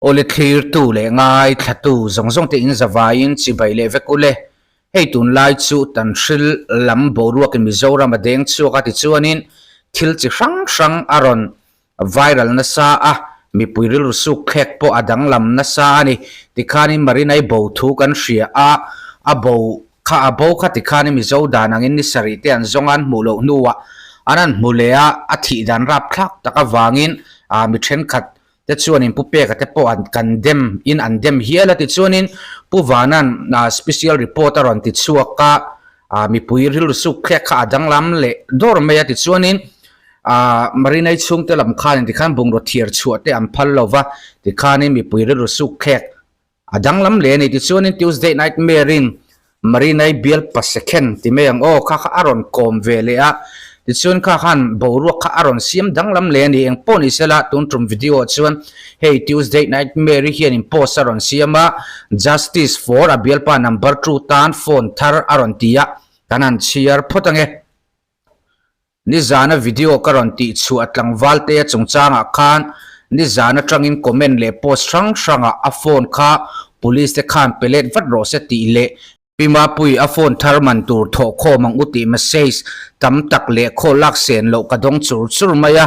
Awle thlirtu leh ngaithlatu zawng zawng te in zavaiin chibai leh vek ule. Hei tunlai chu Tanhril lam boruakin Mizoram a deng chhuak a tichuanin thil chi hrang hrang a rawn viral nasa a, mipui rilru suk thlek pawh a danglam nasa a ni. Tikhanin Marinai bo thu kan hria a, a bo kha a bo kha tikhanin Mizo dan angin ni sarih te an zawng a an hmuh loh hnuah an han hmu leh a, a thih dan rapthlak tak avangin mi thenkhat te chuanin Pu Peka te pawh an kan dem in an dem hial a tichuanin Pu Vanan special report a rawn ti chhuak a, mipui rilru suk thlek kha a danglam leh dawr mai a tichuanin Marinai chhungte lam khanin tikhan bungraw thiar chhuah te an phal lo va tikhanin mipui rilru suk thlek A danglam leh a ni tichuanin Tuesday Nightmare-in Marinai bial Pasekhen ti mai ang aw kha kha a rawn kawm ve leh a, tichuan kha khan boruak kha a rawn siam danglam leh a ni. Eng pawh ni sela tun tum video ah chuan hei Tuesday Nightmare-i hianin post a rawn siam a, Justice for a bialpa number two tan phone thar a rawn ti a, kan han chhiar phawt ange. Nizana video ka rawn tih chhuah tlangval te chungchangah khan nizan atangin comment leh post hrang hrangah a phone kha police te khan pe let vat rawh se tih leh Pi Mapuii a phone thar man tur thawh khawm ang u tih message tam tak leh khaw lak sen loh ka dawng chur chur mai a,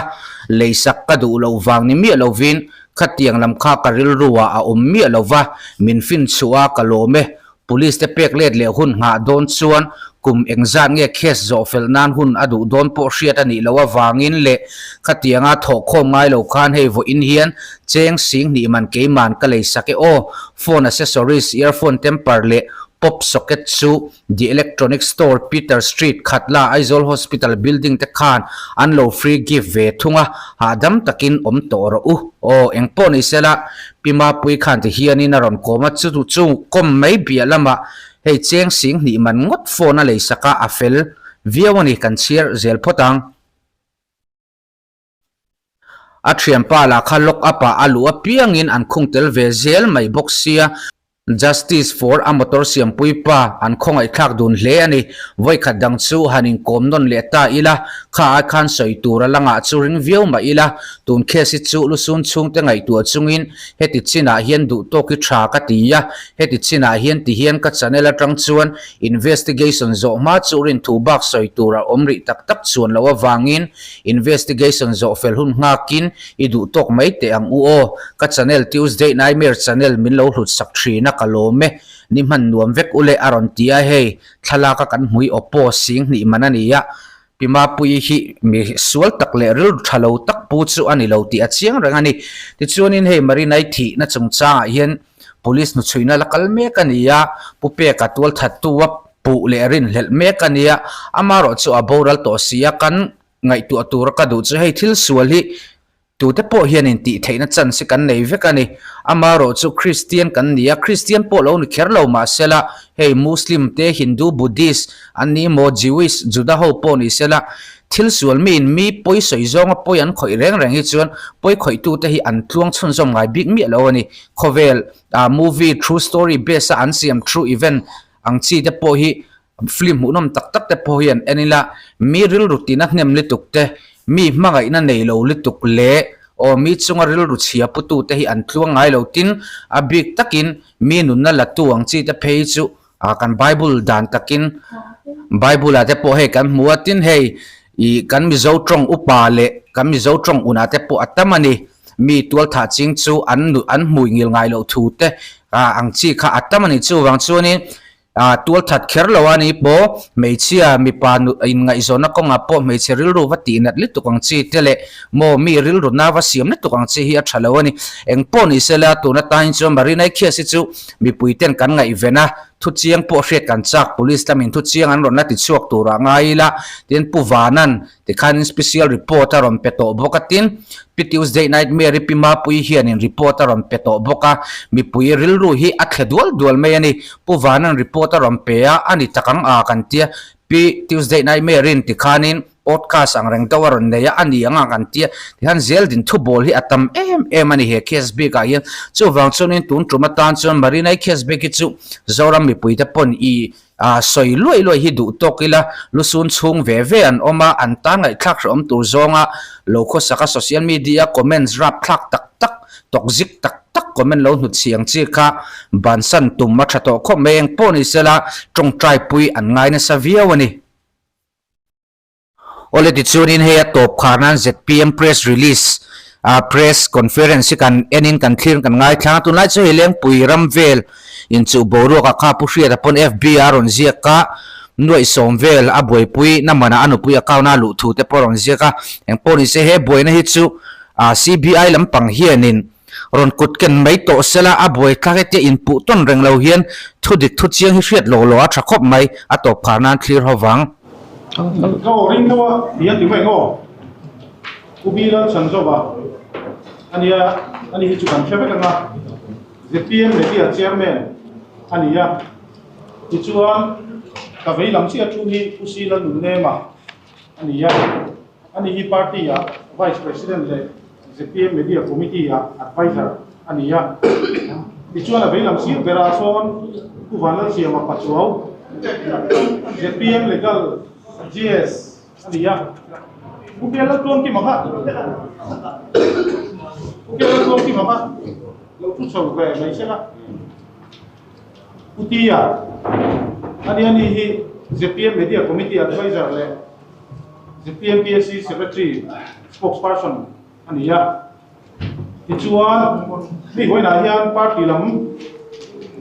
leisak ka duh loh vang ni miah lovin khatiang lam kha ka rilru ah a awm miah lova min fin chhuah a ka lawm e. Police te pek let leh hun nghah dawn chuan kum engzat nge case zawh fel nan hun a duh dawn pawh hriat a nih loh avangin leh khatianga thawh khawm ngai lo khan hei vawiin hian cheng sing hnih man keiman ka lei sak e aw. Phone accessories, earphone temper leh pop socket chu The Electronic Store, Peter Street, Khatla, Aizawl Hospital building te khan an lo free gift ve thung a, hahdam takin awm tawh rawh u. Aw engpawh ni sela Pi Mapui khan ti hianin a rawn kawm a, chu chu kawm mai piah lamah hei cheng sing hnih man ngawt phone a lei sak a, a fel viau a ni, kan chhiar zel phawt ang. A thianpa lah kha lock up ah a luh apiangin an khung tel ve zel mai bawk sia. Justice for a motor siampui pa an khawngaihthlak dun hle a ni. Vawikhat dang chu han inkawm nawn leh ta ila, kha ai khan sawi tur a langah chu ring viau mah ila, tun case hi chu lusun chhungte ngaihtuah chungin heti chinah hian duh tawk hi tha ka ti a, heti chinah hian ti hian ka channel atang chuan investigation zawh hma chu rinthu bak sawi tur a awm rih tak tak chuan loh avangin investigation zawh fel hun nghakin i duh tawk mai teh ang u aw. Ka channel Tuesday Nightmare channel min lo hlut sak thin a ka lawm e. Ni hman nuam vek ule a rawn ti a hei thlalak a kan hmui Oppo sing hnih man a ni a. Pi Mapuii hi mi sual tak leh rilru tha lo tak pu chu a ni lo tih a chiang reng a ni. Tichuanin hei Marinai thihna chungchangah hian Police hnuchhuihna la kal mek a ni a, Pu Peka tualthattu a puh leh rinhlelh mek a ni a, amaherawh chu a boral tawh si a kan ngaihtuah tura ka duh chu hei thil sual hi Tute pawh hianin tih theihna chance hi kan nei vek a ni. Amaherawh chu Kristian kan ni a, Kristian pawh lo ni kher lo mahsela, hei Muslim te, Hindu, Buddhist an ni emaw, Jewish, Juda ho pawh ni sela, thil sual miin mi pawi sawi zawnga pawi an khawih reng reng hi chuan pawi khawihtute hi an tluang chhunzawm ngai bik miah lo a ni. Khawvel ah movie true story base a an siam true event ang chi te pawh hi Film hmuhnawm tak tak te pawh hian en ila mi rilru tina hnem lutuk te, mi hmangaihna nei lo lutuk leh aw mi chunga rilru chhia putu te hi an tluang ngai lo tin a bik takin mi nunna la tu ang chi te phei chu ah kan Bible dan takin Bible ah te pawh hei kan hmu a tin hei ih kan Mizo tawng upa leh kan Mizo tawng unah te pawh a tam a ni mi tualthah ching chu an an hmui ngil ngai loh thu te ah ang chi kha a tam a ni chuvang chuanin A tual that kher lo a ni pawh hmeichhia mipa nu inngaihzawnna kawngah pawh hmeichhe rilru va tih nat lutuk ang chi te leh maw mi rilru na va siam lutuk ang chi hi a tha lo a ni. Eng pawh ni sela tun atan hi chuan Marinai Khias hi chu mipui ten kan ngaihven a, thu chiang pawh hriat kan chak police lamin thu chiang an rawn la ti chhuak turah ngai ila tin Pu Vanan Tikhanin special report a rawn pe tawh bawk a, tin, Pi Tuesday Nightmare-i Pi Mapuii hianin report a rawn pe tawh bawk a, mipui rilru hi a thle dual dual mai a ni. Pu Vanan report a rawn pe a, a ni tak ang a kan tia, Pi Tuesday Nightmare-in tikhanin podcast ang reng deuh a rawn nei a, a ni ang a kan tia, tikhan zeldin thubâwl hi a tam em em a ni he case bikah hian. Chuvang chuanin tun tum atan chuan Marinai case bik hi chu Zoram mipuite pawn i A sawi luai luai hi duh tawk ila, lusun chhung ve ve an awm a, an tan ngaihthlak hrehawm tur zawnga lo khawsaka social media comments rap thlak tak tak, toxic tak tak comment lo hnut chhi ang chi kha bansan tum a tha tawh khawp mai. Engpawh ni sela tawngtai pui an ngai nasa viau a ni. Awle tichuanin hei a tawp khar nan zpm press release ah press conference hi kan enin kan thlir kan ngaithlang a, tunlai chu hei Lengpui ram vel inchuh boruak ah kha Pu Hriata pawn FB ah a rawn ziak a, nuaihsawm vel a buaipui na manah a nupui account a luh thu te pawh a rawn ziak a, engpawh nise he buaina hi chu ah CBI lampang hianin Rawn kut ken mai tawh sela a buai thlak hetia inpuh tawn reng lo hian thu dik thu chiang hi hriat lo lo a tha khawp mai, a tawp khar nan thlir ho vang. Ka aw ring deuh a, ti a ti mai ngaw. Pu Bi Lalchhanzova a nia, ani hi chu kan hre vek ang a, zpm Media Chairman a ni a, tichuan ka vei lam chiah thu hi Pu Si Lalnunnema a ni a, ani hi party ah Vice President leh zpm Media Committee ah Adviser a ni a. Tichuan a veilam sir berah sawn Pu Vanlalsiama Pachuau, zpm Legal GS a ni a. Pu Bial Laltluangkima kha Pu Bial Laltluangkima kha lo thu chho ve mai se la. Pu Tia a nia ni hi zpm Media Committee Adviser leh zpm PSC Secretary Spokesperson a ni a. Tichuan hei vawiinah hian party lam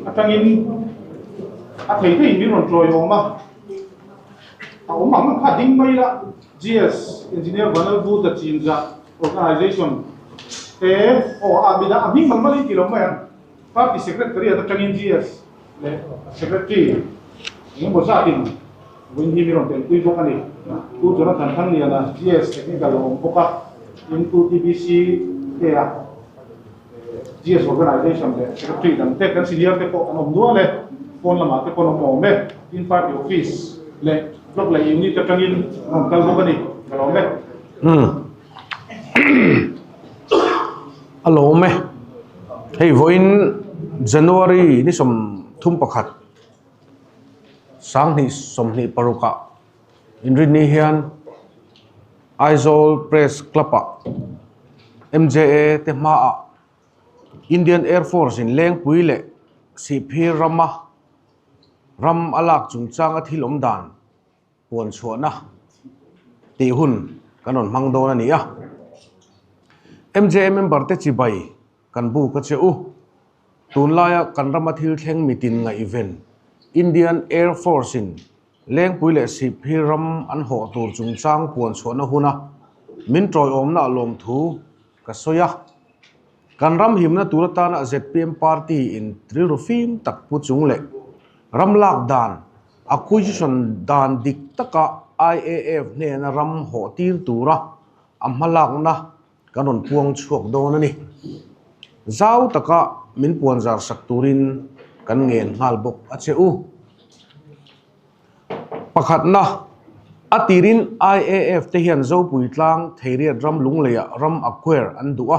atangin a thei theiin min rawn tawiawm a, a awm ang kha ding mai la GS Engineer Vanlalbuta Chinzah Organisation te aw a midang a hming malmal in ti lo mai ang. Party Secretariat atangin GS leh Secretary eng emaw zatin vawiin hi min rawn telpui bawk a ni. Pu Jonathan Thangliana GS Technical a awm bawk a, tin Pu TBC te a GS Organisation leh Secretary dang te kan senior te pawh an awm nual e, phone lamah te pawh an awm awm e, tin Party Office leh Block leh Unit atangin an rawn kal bawk a ni. Ka lawm e. A lawm e. Hei vawiin January ni 31 2026 ah inrinni hian Aizawl Press Club ah MJA te hmaah Indian Air Force in Lengpui leh Sihphir rama ram a lak chungchanga thil awm dan puan chhuahna tih hun kan rawn hmang dawn a ni a. MJA member te chibai kan buk a che u. Tunlaia kan rama thil thleng mitin ngaihven Indian Air Force in Lengpui leh Sihphir ram an hawh tur chungchang puan chhuahna huna min tawiawmna a lawmthu ka sawi a. Kan ram himna tur atana zpm party in rilru fim tak pu chung leh ram lak dan Acquisition dan dik taka IAF hnena ram hawh tir tura a hmalakna kan rawn puang chhuak dawn a ni. Zau taka min puan zar sak turin kan ngen nghal bawk a che u. Pakhatna, a tirin IAF te hian Zopui tlang Theiriat ram Lungleiah ram acquire an duh a.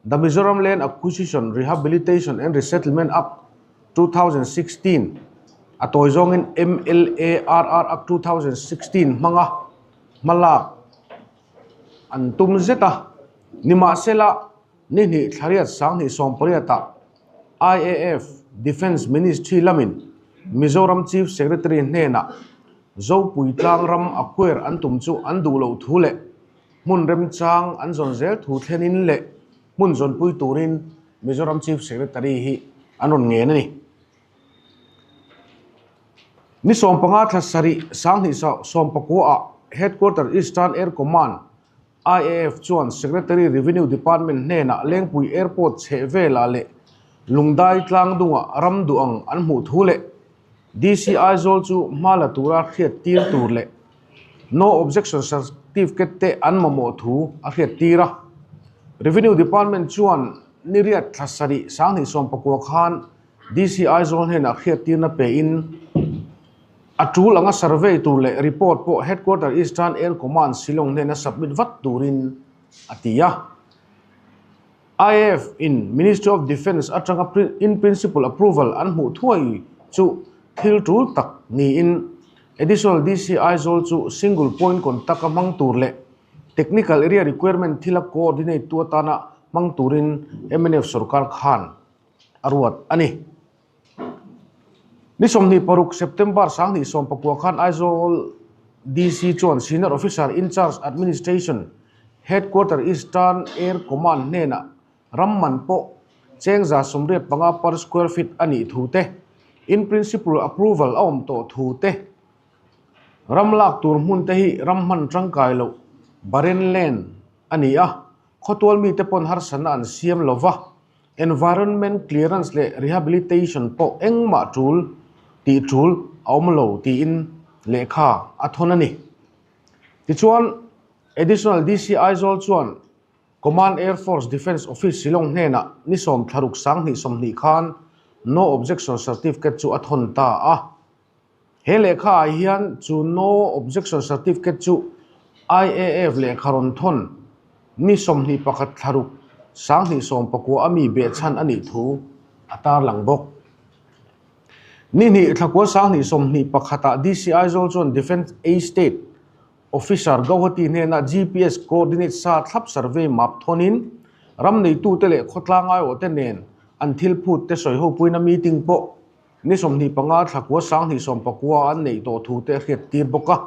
The Mizoram Land Acquisition, Rehabilitation and Resettlement Act, 2016, a tawi zawngin MLARR Act 2016 hmanga hmalak an tum zet a. Nimahsela, ni hnih thlariat 2018 ah IAF Defence Ministry lamin Mizoram Chief Secretary hnenah Zopui tlang ram acquire an tum chu an duh loh thu leh hmun remchang an zawn zel thu thlenin leh hmun zawnpui turin Mizoram Chief Secretary hi an rawn ngen a ni. Ni 15 thla sarih 2019 ah Headquarter Eastern Air Command, IAF, chuan Secretary Revenue Department hnenah Lengpui Airport chheh velah leh Lungdai tlangdungah ram duh ang an hmuh thu leh DC Aizawl chu hma la tura hriat tir tur leh No Objection Certificate te an mamawh thu a hriat tir a. Revenue Department chuan ni riat thla sarih 2019 khan DC Aizawl hnenah hriat tirna pein a tul anga survey tur leh report pawh Headquarter Eastern Air Command Shillong hnena submit vat turin a ti a. IAF in Ministry of Defence atanga in principle approval an hmuh thuai chu thil tul tak niin Additional DC Aizawl chu single point contact a hmang tur leh technical area requirement thila coordinate tu atana hmang turin mnf sorkar khan a ruat a ni. Ni 26 September 2019 khan Aizawl DC chuan Senior Officer in Charge Administration Headquarter Eastern Air Command hnenah ram man pawh cheng 85 per square feet a nih thu te, in principle approval a awm tawh thu te, ram lak tur hmun te hi ram hman tangkai loh barren land a ni a, khawtual mite pawn harsatna an siam lo va. Environment clearance leh rehabilitation pawh engmah tul tih tul a awm lo tiin lehkha a thawn a ni. Tichuan, Additional DC Aizawl chuan Command Air Force Defence Office Shillong hnenah ni 16 2020 khan No Objection Certificate chu a thawn ta a. He lehkha ah hian chu No Objection Certificate chu IAF lehkha rawn thawn ni 21 thla ruk 2019 a mi behchhan a nih thu a tarlang bawk. Ni hnih thla kua 2021 ah DC Aizawl chuan Defence Estate Officer Gauhati hnenah GPS coordinate sa thlap survey map thawnin ram neitute leh khawtlang aiawhte nen an thil phut te sawi hopuina meeting pawh Ni 25 thla kua 2019 an neih tawh thu te a hriat tir bawk a.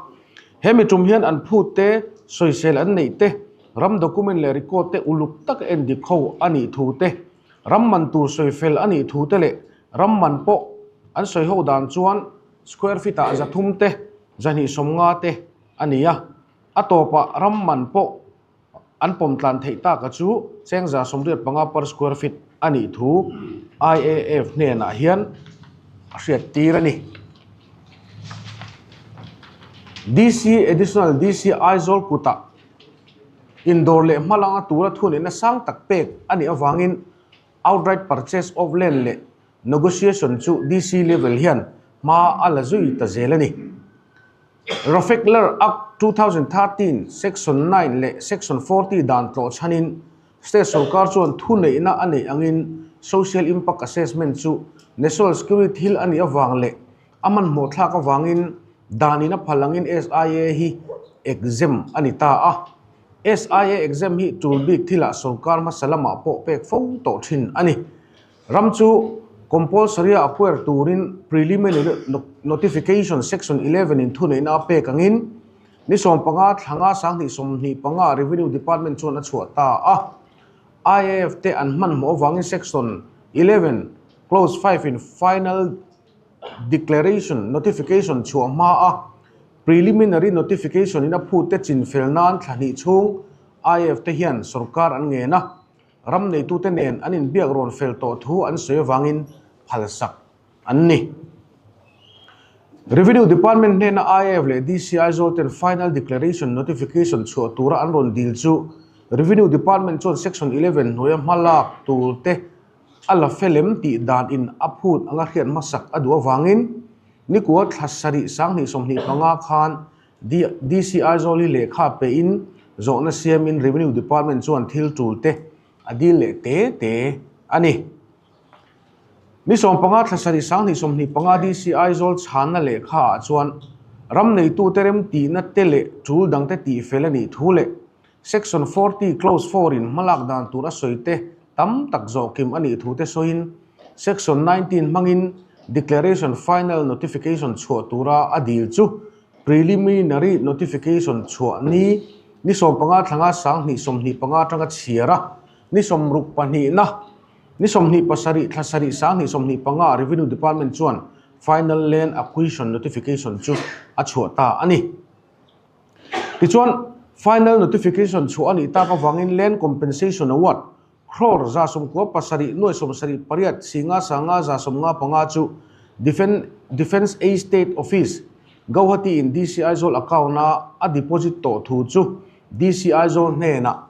He mi tum hian an phut te, sawisel an neih te, ram document leh record te uluk taka en dik ho a nih thu te, ram man tur sawifel a nih thu te leh ram man pawh an sawi ho dan chuan square feet ah 300 te, 250 te a ni a. A tawpah ram man pawh An pawm tlan theih taka chu cheng 85 per square feet a nih thu IAF hnenah hian a hriat tir a ni. DC Additional DC Aizawl kutah indawr leh hmalanga tura thuneihna sang tak pek a nih avangin outright purchase of land leh negotiation chu DC level hian hma a la zui ta zel a ni. Rofekler Act 2013 Section 9 leh Section 40 dan tlawh chhanin State sorkar chuan thuneihna a neih angin Social Impact Assessment chu National Security thil a nih avang leh a hmanhmawh thlak avangin danin a phal angin SIA hi exempt a ni ta a. SIA exempt hi tul bik thilah sorkar hmasa lamah pawh pek fo tawh thin a ni. Ram chu compulsory a acquire turin preliminary notification section 11 in thuneihna a pek angin ni 15 thlanga 2025 Revenue Department chuan a chhuah ta a. IAF te an hmanhmawh avangin section 11 clause 5 in final declaration notification chhuah hma a preliminary notification in a phut te chinfel nan thla hnih chhung IAF te hian sorkar an ngen a. Ram neitute nen an inbiak rawn fel tawh thu an sawi avangin phalsak an ni. Revenue Department hnena IAF leh DC Aizawl ten Final Declaration Notification chhuah tura an rawn dil chu Revenue Department chuan Section 11 hnuaia hma lak tur te a la felem tih dan in a phut anga hriat hmasak a duh avangin nikua thla sarih 2025 khan DC Aizawl hi lehkha pehin zawhna siamin Revenue Department chuan thil tul te a dil leh te te a ni. Ni 15 thla sarih 2025 DC Aizawl chhanna lehkha ah chuan ram neitute remtihna te leh tul dangte tihfel a nih thu leh Section 40 Clause 4 in hmalak dan tur a sawi te tam tak zawhkim a nih thu te sawiin Section 19 hmangin Declaration Final Notification chhuah tura a dil chu Preliminary Notification chhuah ni ni 15 thlanga 2025 atanga chhiar a, ni 62 na ni 27 thla sarih 2025 Revenue Department chuan Final Land Acquisition Notification chu a chhuah ta a ni. Tichuan, Final Notification chhuah a nih tak avangin Land Compensation Award Crore 97 nuai 78 singa sanga 95 chu Defence Estate Office, Gauhati in DC Aizawl account-a a deposit tawh thu chu DC Aizawl hnenah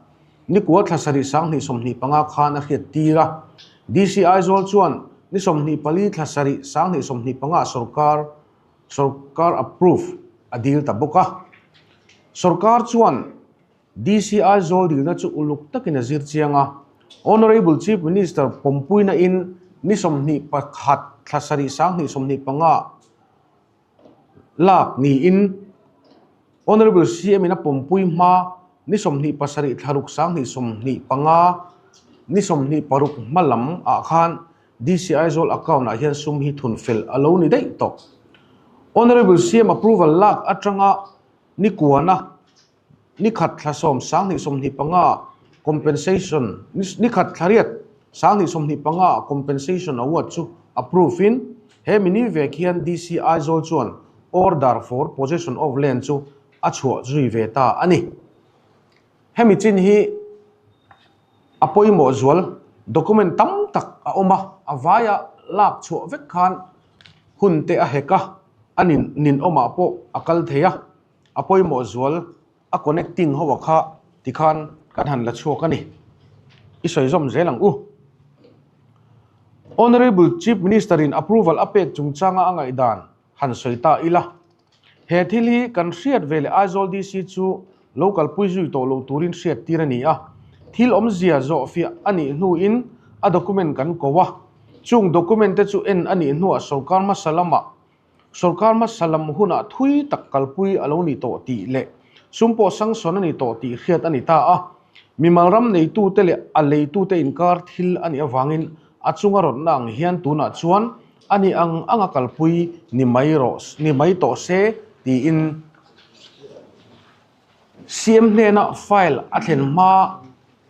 nikua thla sarih 2025 khan a hriat tir a. DC Aizawl chuan ni 24 thla sarih 2025 sorkar sorkar approve a dil ta bawk a. Sorkar chuan DC Aizawl dilna chu uluk takin a zir chiang a, Honourable Chief Minister pawmpuina in ni 21 thla sarih 2025 lak niin Honourable CM in a pawmpui hma ni 27 thla ruk 2025. Ni 26 hma lam ah khan DC Aizawl account ah hian sum hi thun fel a lo ni daih tawh. Honourable CM approval lak atanga ni kuana ni khat thla sawm 2025 compensation ni khat thla riat 2025 compensation award chu approve in he mini vek hian DC Aizawl chuan order for possession of land chu a chhuah zui ve ta a ni. Hemi chin hi a pawimawh zual document tam tak a awm a, a vaia lak chhuah vek khan hun te a hek a, a nin ninawmah pawh a kal thei a, a pawimawh zual a connecting ho a kha tikhan kan han la chhuak a ni. I sawi zawm zel ang u. Honourable Chief Minister in approval a pek chungchanga a ngaihdan han sawi ta ila. He thil hi kan hriat ve leh Aizawl DC chu lo kalpui zui tawh lo turin hriat tir a ni a. Thil awmzia zawhfiah a nih hnuin a document kan ko a. Chung document te chu en a nih hnuah sorkar hmasa lamah sorkar hmasa lam hunah thui tak kalpui a lo ni tawh tih leh sum pawh sanction a ni tawh tih hriat a ni ta a. Mimal ram neitute leh a leitute inkar thil a nih avangin A chunga rawtna ang hian tunah chuan a ni ang anga kalpui ni mai rawh ni mai tawh se tiin CM hnena file a thlen hma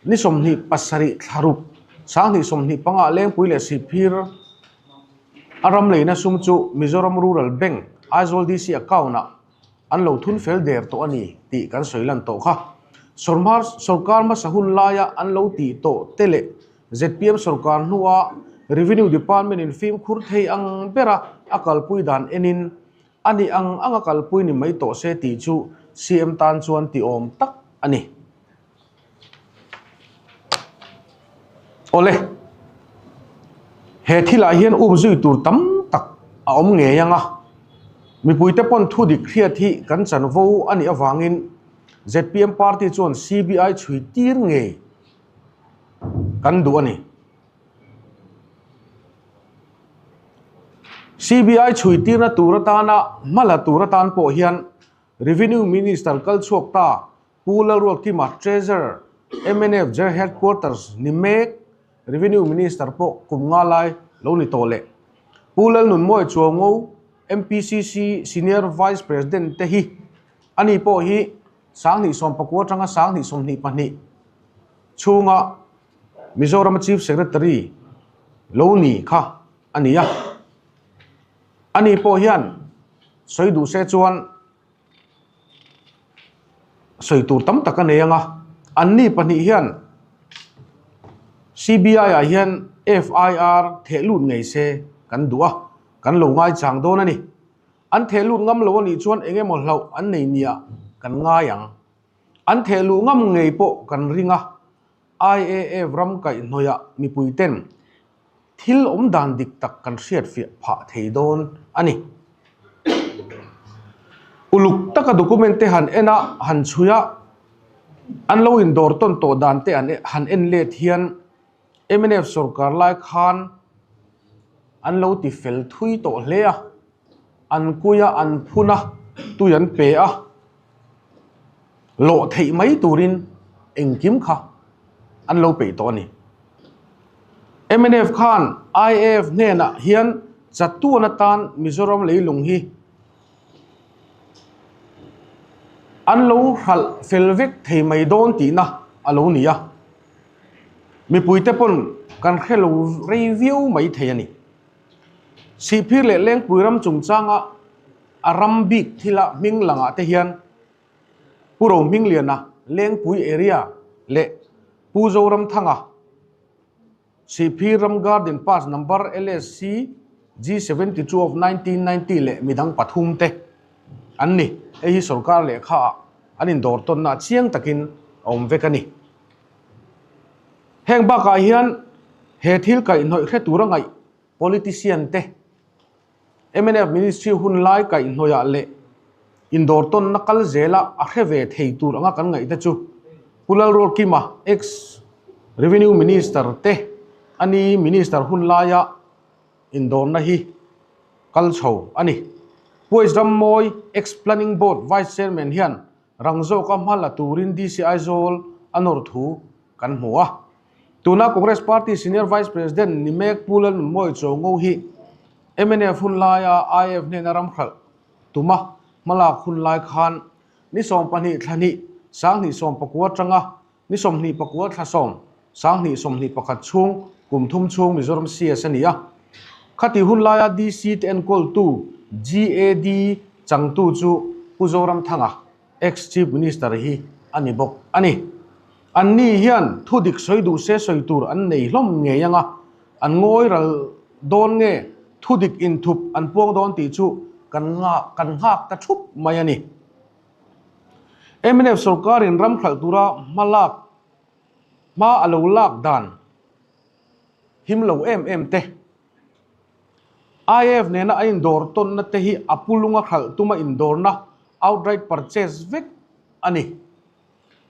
ni 27 thla ruk 2025 Lengpui leh Sihphir a ram leina sum chu Mizoram Rural Bank Aizawl DC account-ah an lo thun fel der tawh a ni tih kan sawi lan tawh kha. Sawrhmar sawrkar hmasa hun laia an lo tih tawh te leh zpm sawrkar hnua Revenue Department in fimkhur thei ang bera a kalpui dan enin a nih ang anga kalpui ni mai tawh se tih chu CM tan chuan ti awm tak a ni. Awle, he thilah hian um zui tur tam tak a awm ngei ang a, mipuite pawn thu dik hriat hi kan chanvo a nih avangin zpm party chuan CBI chhui tir ngei kan duh a ni. CBI chhui tirna tur atana hma la tur atan pawh hian Revenue Minister kal chhuak ta Pu Lalruatkima, Treasurer, mnf General Headquarters ni mek Revenue Minister pawh kum nga lai lo ni tawh leh Pu Lalnunmawi Chuaungo, MPCC Senior Vice President te hi ani pawh hi 2019 atanga 2022 chhunga Mizorama Chief Secretary lo ni kha a ni a. Ani pawh hian sawi duh se chuan Sawi tur tam tak a nei ang a, anni pahnih hian CBI ah hian FIR theh lut ngei se kan duh a, kan lo ngaichang dawn a ni. An theh lut ngam lo a nih chuan eng emaw hlauh an nei nia kan ngai ang. An theh luh ngam ngei pawh kan ring a, IAF ram kaihhnawihah mipui ten Thil awm dan dik tak kan hriatfiah phah thei dawn a ni. Uluk taka document te han en a, han chhui a, an lo indawr tawn tawh dan te an han en let hian mnf sorkar lai khan an lo ti fel thui tawh hle a, an kui a, an phun a, tui an pe a, lawh theih mai turin engkim kha an lo peih tawh a ni. Mnf khan IAF hnenah hian chatuan atan Mizoram leilung hi an lo hralh fel vek thei mai dawn tihna a lo ni a, mipuite pawn kan hre lo rei viau mai thei a ni. Sihphir leh Lengpui ram chungchanga a ram bik thila hming langah te hian Pu Rohmingliana Lengpui area leh Pu Zoramthanga Sihphir ram Garden Pass Number LSC G72 of 1990 leh midang pathum te an ni. Hei hi sorkar lehkha ah an indawr tawnna ah chiang takin a awm vek a ni. Heng bakah hian he thil kaihhnawih hre tura ngaih politician te Mnf Ministry hun lai kaihhnawihah leh indawr tawnna kal zela a hre ve thei tur anga kan ngaih te chu Pu Lalrualkima, ex Revenue Minister te a ni Minister hun laia indawrna hi kal chho a ni. Pu H Rammawi, ex Planning Board Vice Chairman hian rang zawka hma la turin DC Aizawl a nawr thu kan hmu a. Tuna Congress Party Senior Vice President ni mek Pu Lalnunmawi Chawngo hi mnf hun laia IF hnena ram hralh tuma hmalak hun lai khan ni 12 thla hnih 2019 atanga ni 24 thla 10 2021 chhung kum thum chhung Mizoram CS a ni a. Khati hun laia DC te enkawltu GAD changtu chu Pu Zoramthanga, Ex-Chief Minister hi a ni bawk a ni. Anni hian thu dik sawi duh se sawi tur an nei hlawm ngei anga, an ngawi ral dawn nge thu dik inthup an puang dawn tih chu kan kan nghak ta thup mai a ni. Mnf sorkarin ram hralh tura hma lak hma a lo lak dan him lo em em te. IAF nena a indawr tawnna te hi a pu lunga hralh tuma indawrna, outright purchase, vek a ni.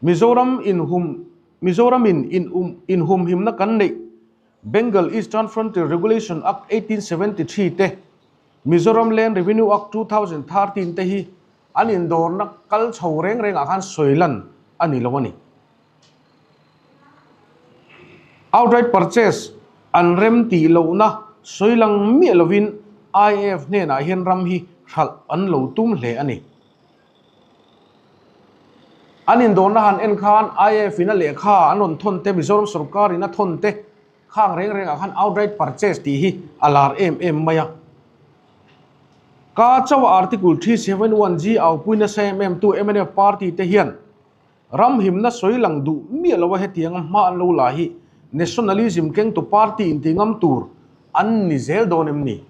Mizoram inhum Mizoramin in inhumhimna kan neih Bengal Eastern Frontier Regulation Act 1873 te, Mizoram Land Revenue Act 2013 te hi an indawrna kal chho reng rengah khan sawi lan a ni lo a ni. Outright purchase an rem tih lohna sawi lang miah lovin IAF hnenah hian ram hi hralh an lo tum hle a ni. An indawrna han en khan IAF in a lehkha an rawn thawn te, Mizoram sorkar in a thawn te khang reng rengah khan outright purchase tih hi a lar em em mai a. Ka chauha Article 371G aupui nasa em em tu mnf party te hian Ram himna sawi lang duh miah lo a hetianga hma an lo la hi nationalism kengtu party inti ngam tur an ni zel dawn em ni?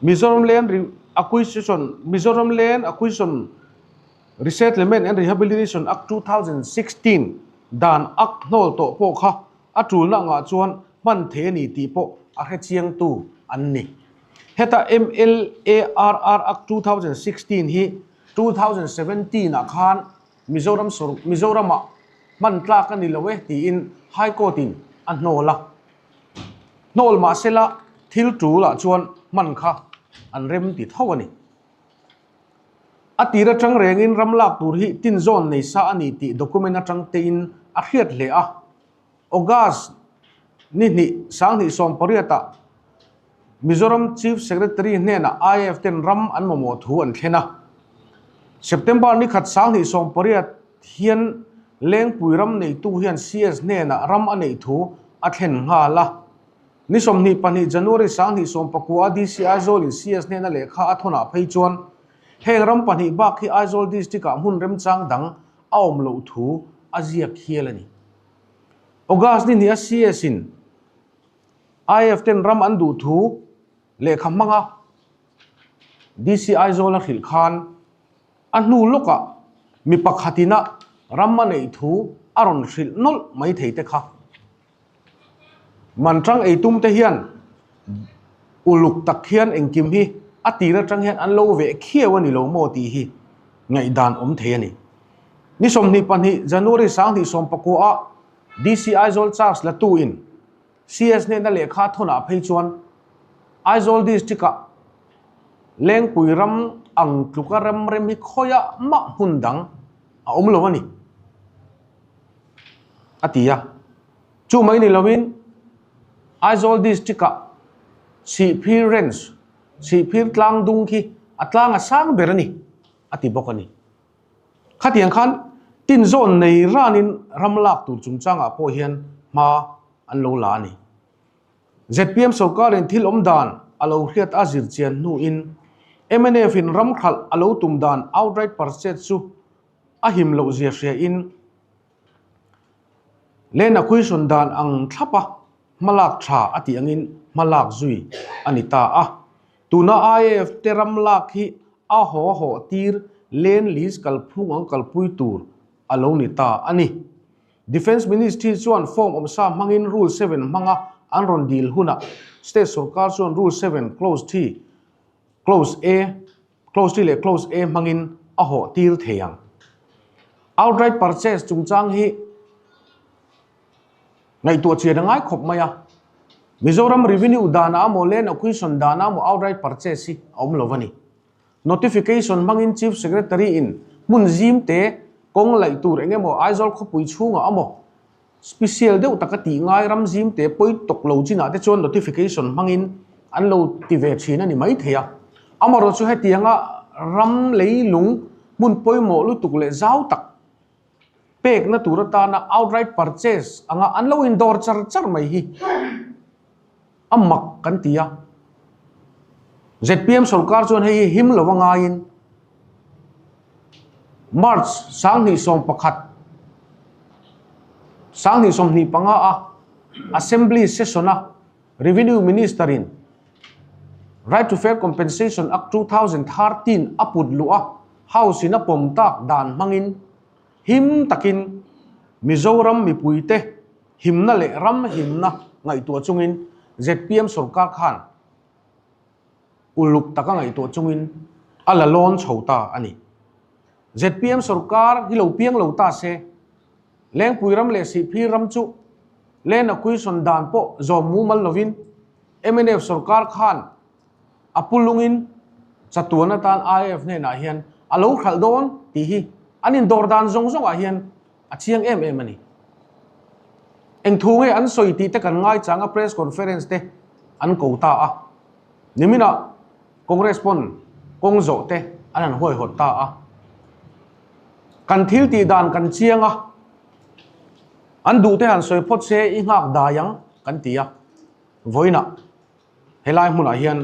Mizoram Land Acquisition Mizoram Land Acquisition Resettlement and Rehabilitation Act 2016 dan Act hnawl tawh pawh kha a tulna angah chuan hman thei a ni tih pawh a hrechiangtu an ni. Heta MLARR Act 2016 hi 2017 ah khan Mizoram sawr Mizoramah hman tlak a ni lo e tiin High Court in a hnawl a. Hnawl mahsela thil tul ah chuan hman kha an rem ti tho a ni. A tir atang rengin ram lak tur hi tinzawn nei sa a ni tih document atang tein a hriat hle a. August ni hnih 2018 ah Mizoram Chief Secretary hnenah IAF ten ram an mamawh thu an thlen a. September ni khat 2018 hian Lengpui ram neitu hian CS hnenah ram a neih thu a thlen nghal a. Ni 22 January 2019 a DC Aizawl in CS hnena lehkha a thawnah phei chuan heng ram pahnih bak hi Aizawl District ah hmun remchang dang a awm loh thu a ziak hial a ni. August ni hnih a CS in IAF ten ram an duh thu lehkha hmanga DC Aizawl a hrilh khan a hnu lawkah mi pakhatin a ram a neih thu a rawn hrilh nawlh mai thei te kha. Man tang ei tum te hian uluk tak hian engkim hi a tir atang hian an lo veh khiau a ni lo maw tih hi ngaihdan awm thei a ni. Ni 22 January 2019 ah DC Aizawl charge la tu in CS hnena lehkha thawnah phei chuan Aizawl District ah Lengpui ram ang tluka ram rem hi khawiah mah hmun dang a awm lo a ni a ti a. Chu mai ni lovin Aizawl District ah Sihphir Range, Sihphir tlang dung khi a tlang a sang ber a ni a ti bawk a ni. Khatiang khan tinzawn nei ranin ram lak tur chungchangah pawh hian hma an lo la a ni. Zpm sorkarin thil awm dan a lo hriat a zir chian hnuin mnf in ram hralh a lo tum dan outright purchase chu a him loh zia hriain Land acquisition dan ang thlapa hmalak tha a tih angin hmalak zui a ni ta a. Tuna IAF te ram lak hi a haw haw tir Land Lease kalphung ang kalpui tur a lo ni ta a ni. Defence Ministry chuan form awmsa hmangin Rule 7 hmanga an rawn dil hunah State sorkar chuan Rule 7 Clause 3 Clause A Clause 3 leh Clause A hmangin a hawh tir thei ang. Outright purchase chungchang hi ngaihtuah chian a ngai khawp mai a. Mizoram Revenue danah emaw Land Acquisition danah emaw outright purchase hi a awm lo a ni. Notification hmangin Chief Secretary in hmun zim te kawng laih tur eng emaw Aizawl khawpui chhungah emaw. Special deuh taka tih ngai ram zim te pawi tawk lo chinah te chuan notification hmangin an lo ti ve thin a ni maithei a. Amaherawhchu chu hetianga ram leilung hmun pawimawh lutuk leh zau tak pekna tur atana outright purchase anga an lo indawr char char mai hi a mak kan ti a. Zpm sorkar chuan hei hi him lova ngaiin March 2011 2025 a Assembly session a Revenue Minister in Right to Fair Compensation Act 2013 a put luh a House in a pawm tak dan hmangin him takin Mizoram mipuite himna leh ram himna ngaihtuah chungin zpm sorkar khan uluk taka ngaihtuah chungin a la lawn chho ta a ni. Zpm sorkar hi lo piang lo ta se, Lengpui ram leh Sihphir ram chu Land Acquisition dan pawh zawm mumal lovin mnf sorkar khan a pu lungin chatuan atan IAF hnenah hian a lo hralh dawn tih hi an indawr dan zawng zawngah hian a chiang em em a ni. Eng thu nge an sawi tih te kan ngaichang a press conference te an ko ta a. Niminah Congress pawn kawng zawh te an han huaihawt ta a. Kan thil tih dan kan chiang a, an duh te han sawi phawt se i nghak dai ang kan ti a. Vawiinah helai hmunah hian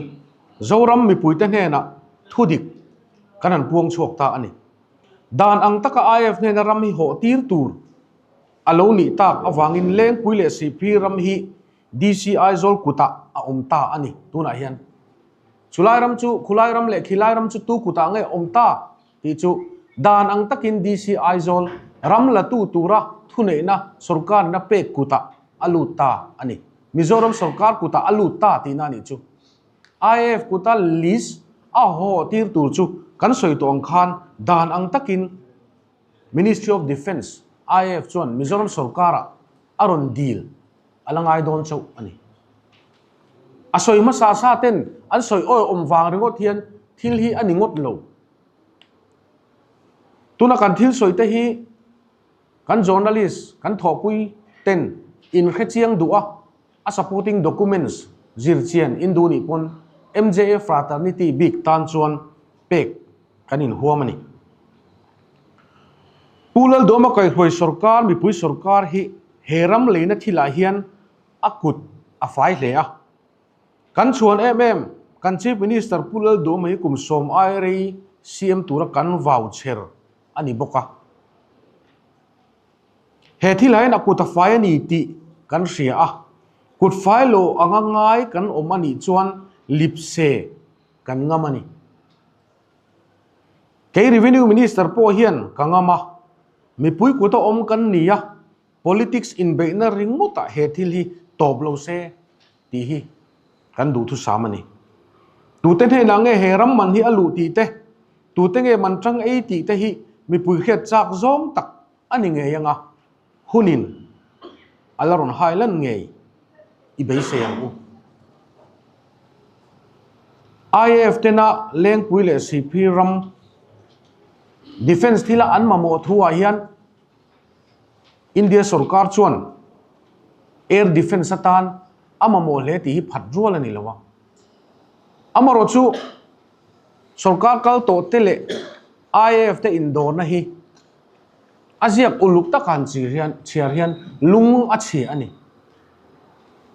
Zoram mipuite hnenah thudik kan han puang chhuak ta a ni. Dan ang taka IF hnena ram hi hawh tir tur a lo nih tak avangin Lengpui leh Sihphir ram hi DC Aizawl kutah a awm ta a ni tunah hian. Chulai ram chu khulai ram leh khilai ram chu tu kutah nge awm ta tih chu dan ang takin DC Aizawl ram latu tura thuneihna sorkarna pek kutah a lut ta a ni. Mizoram sorkar kutah a lut ta tihna a nih chu. IAF kuta list a haw tir tur chu kan sawi tawh ang khan dan ang takin Ministry of Defence, IAF chuan Mizoram sorkarah a rawn dil a la ngai dawn chauh a ni. A sawi hmasa sa ten an sawi awi awm vang ringawt hian thil hi a ni ngawt lo. Tuna kan thil sawi te hi kan journalist, kan thawhpui ten inhrechiang duh a, A supporting documents zirchian in duh nih pawn MJA fraternity bik tan chuan pek kan inhuam a ni. Pu Lalduama kaihruai sorkar mipui sorkar hi he ram leina thilah hian a kut a fai hle a. Kan chhuan em em kan Chief Minister Pu Lalduama hi kum sawm ai rei CM tura kan vau chher a ni bawk a. He thil ah hian a kut a fai a ni tih kan hria a, kut fai lo anga ngai kan awm a nih chuan lipse kan ngam a ni. Kei Revenue Minister pawh hian ka ngam a, mipui kut a awm kan ni a, politics inbeihna ringawtah he thil hi tawp lo se tih hi kan duhthusam a ni. Tute hnenah nge he ram man hi a luh tih te, tute nge man tang ei tih te hi mipui hriat chak zawng tak a ni ngei anga hunin a la rawn hai lan ngei i beisei ang u. IAF tena Lengpui leh Sihphir ram Defence thila an mamawh thuah hian India sorkar chuan Air Defence atan a mamawh hle tih hi phat rual a ni lo a. Amaherawhchu sorkar kal tawh te leh IAF te indawrna hi a ziak uluk taka han chir hian chhiar hian lung a chhia a ni.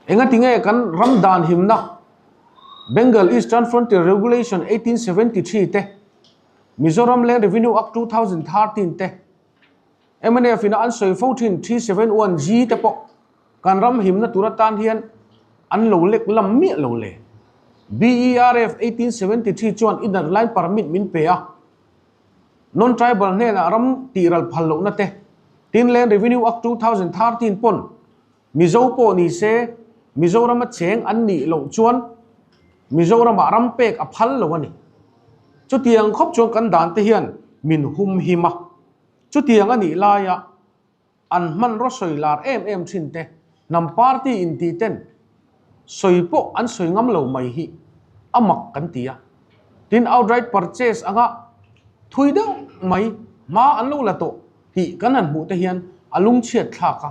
Engati nge kan ram dan himna Bengal Eastern Frontier Regulation 1873 te, Mizoram Land Revenue Act 2013 te, Mnf in a an sawi fo thin 371G te pawh kan ram himna tur atan hian an lo lek lam miah lo le. BERF 1873 chuan inner line permit min pe a, non-tribal hnenah ram tihral phal lohna te, tin Land Revenue Act 2013 pawn Mizo pawh ni se Mizorama cheng an nih loh chuan Mizoramah ram pek a phal lo a ni. Chutiang khawp chuan kan dan te hian min hum him a. Chutiang a nih laia an hmanraw sawi lar em em thin te, hnam party intih ten sawi pawh an sawi ngam lo mai hi a mak kan ti a. Tin outright purchase anga thui deuh mai hma an lo la tawh tih kan han hmuh te hian a lungchhiat thlak a.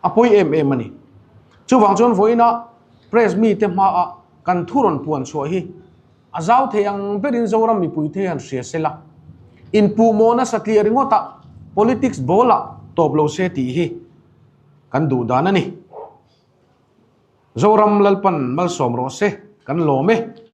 a pawi em em a ni. Chuvang chuan vawiina Press mite hmaah kan thu rawn puan chhuah hi a zau thei ang berin Zoram mipuite hian hria se la, inpuhmawh nasa tliah ringawt a politics ball ah tawp lo se tih hi kan duh dan a ni. Zoram Lalpan malsawm rawh se, kan lawm e.